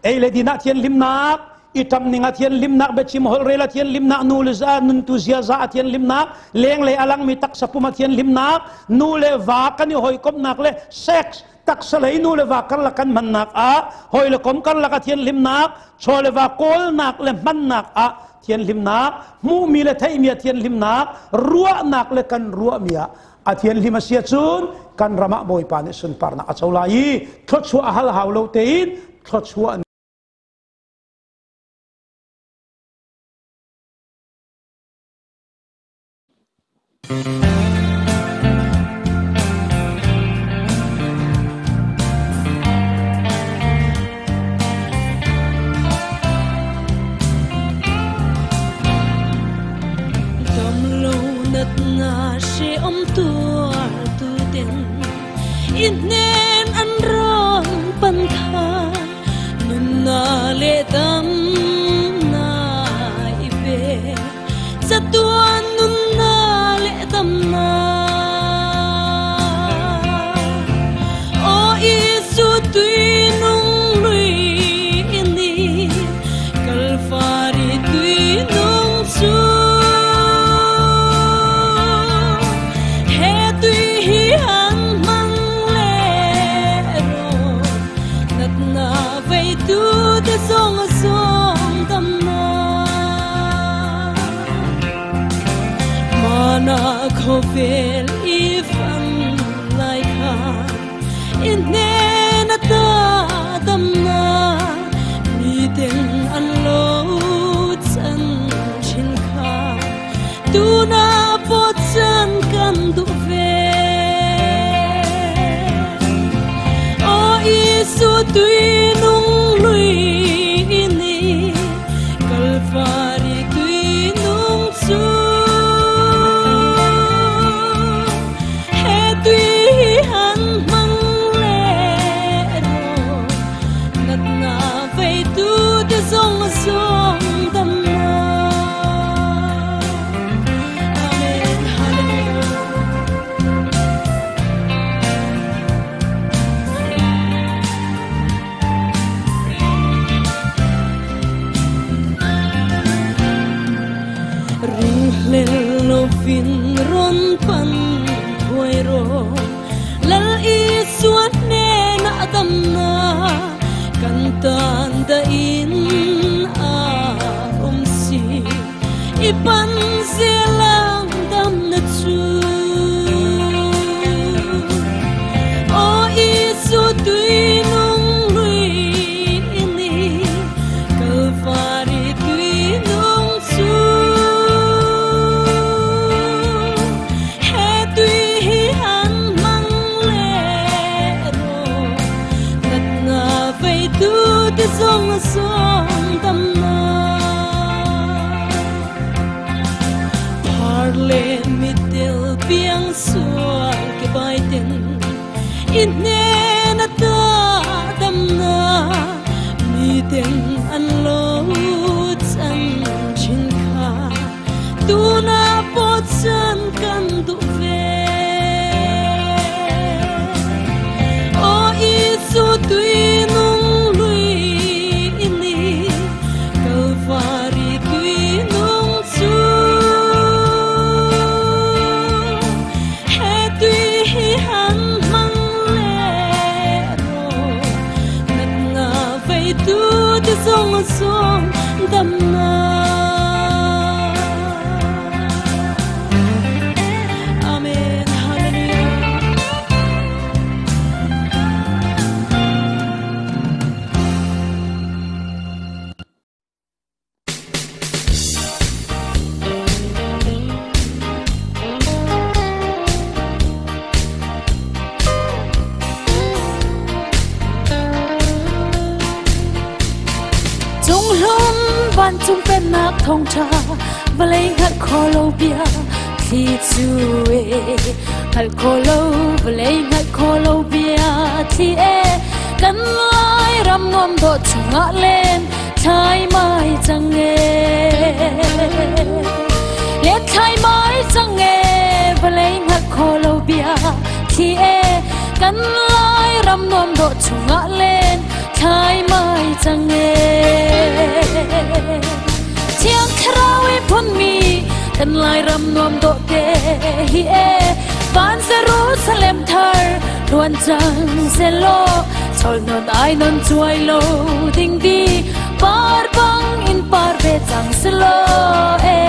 ei le din ah thianhlimnak, i ṭam ning ah thianhlimnak, biachim holhrel ah thianhlimnak, nu le za nuntu ziaza ah thianhlimnak, lenglei a langmi taksa pum ah thianhlimnak, nu le va kan i hawikomhnak le sex taksa lei nu le va karlak kan hmannak ah, hawi le kom karlak ah thianhlimnak, chaw le va kawlnak le hmannak ah thianhlimnak, hmuhmi le theihmi ah thianhlimnak, ruahnak le kan ruahmi ah a thianhlim a si ahcun kan ram ah Bawipa nih sunparnak a co lai i thluachuah a hal hau lo tein thluachuah. Dam lo nat na hreawm tuar tu ten i hnen an ron pan kha nunna le dam na i pe chatuan nunna le dam na. O Isu tui nung lui ini Kalvari tui nung chu. vei tu te zong a zawng dam na Mana khawvel i fang lai kha in hnen ata dam na mi ten an lo chan thin kha tuna pawh chan kan duh ve Aw Isu tui nung lui ni Kalvari tui nung chu He tui hi han hmang le rawh Natna vei tu te zawng a zawng dam na Amen Hallelujah. Ringhlel lovin rawn pan thuai rawh Lal Isua hnenah damna kan tan dahin a awm si I pan zel ang damna chu Aw Isu tui nung lui i ni Kalvari tui nung chu He tui hi han hmang leh rawh Natna vei tu te zawng a zawng dam na Phar le mittel piang sual ke bai ten i hnen ata dam na mi ten an lo chan thin kha tuna pawh chan kan duh ve Aw Isu tui nung lui i ni Kalvari tui nung chu He tui hi han hmang leh rawh Natna vei tu te zawng a zawng dam na Amen Hallelujah. Cunghlum vancung pennak thawngṭha vawlei hngalh khawh lo bia thli cu e hngalh khawh lo vawlei hngalh khawh lo bia thli e kan lai ram nuam dawh chungah len thlai mai cang e len thlai mai cang e vawlei hngalh khawh lo bia thli e kan lai ram nuam dawh chungah len thlai mai cang e Thiang Thlarau i phunmi kan Lairam nuam dawh te hi e van Jerusalem thar luan cang selaw chol non ai non chuai lo ding di par bang in par ve cang selaw e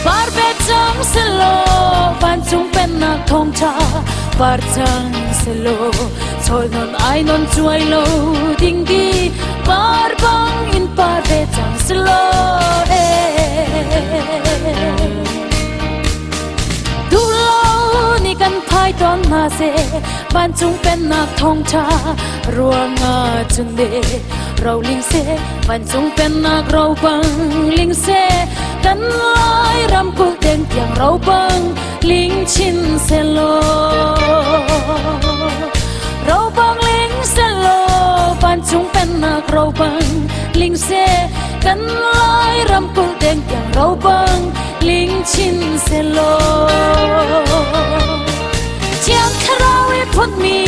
par ve cang selaw vancung pennak thawngṭha par cang selaw chol non ai non chuai lo ding di par bang in par ve cang selaw e duh lo ni kan phai tawn hna seh vancung pennak thawngṭha ruangah cun le ro ling seh vancung pennak ro bang ling seh kan lai ramkulh deng tiang ro bang ling chin selaw ro bang ling selaw vancung pennak ro bang ling seh kan lai ramkulh deng tiang ro bang ling chin selaw Thiang Thlarau i phunmi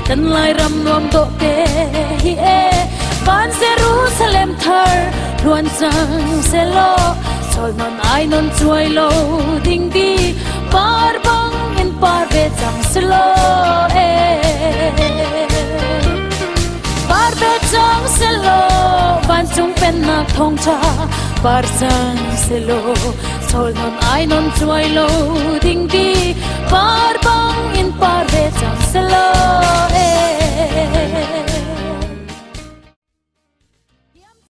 kan Lairam nuam dawh te hi e van Jerusalem thar luan cang selaw chol non ai non chuai lo ding di par bang in par ve cang selaw e. pennak thawngtha par cang selaw Chawl non ai non chuai lo ding di par bang in par ve cang selaw.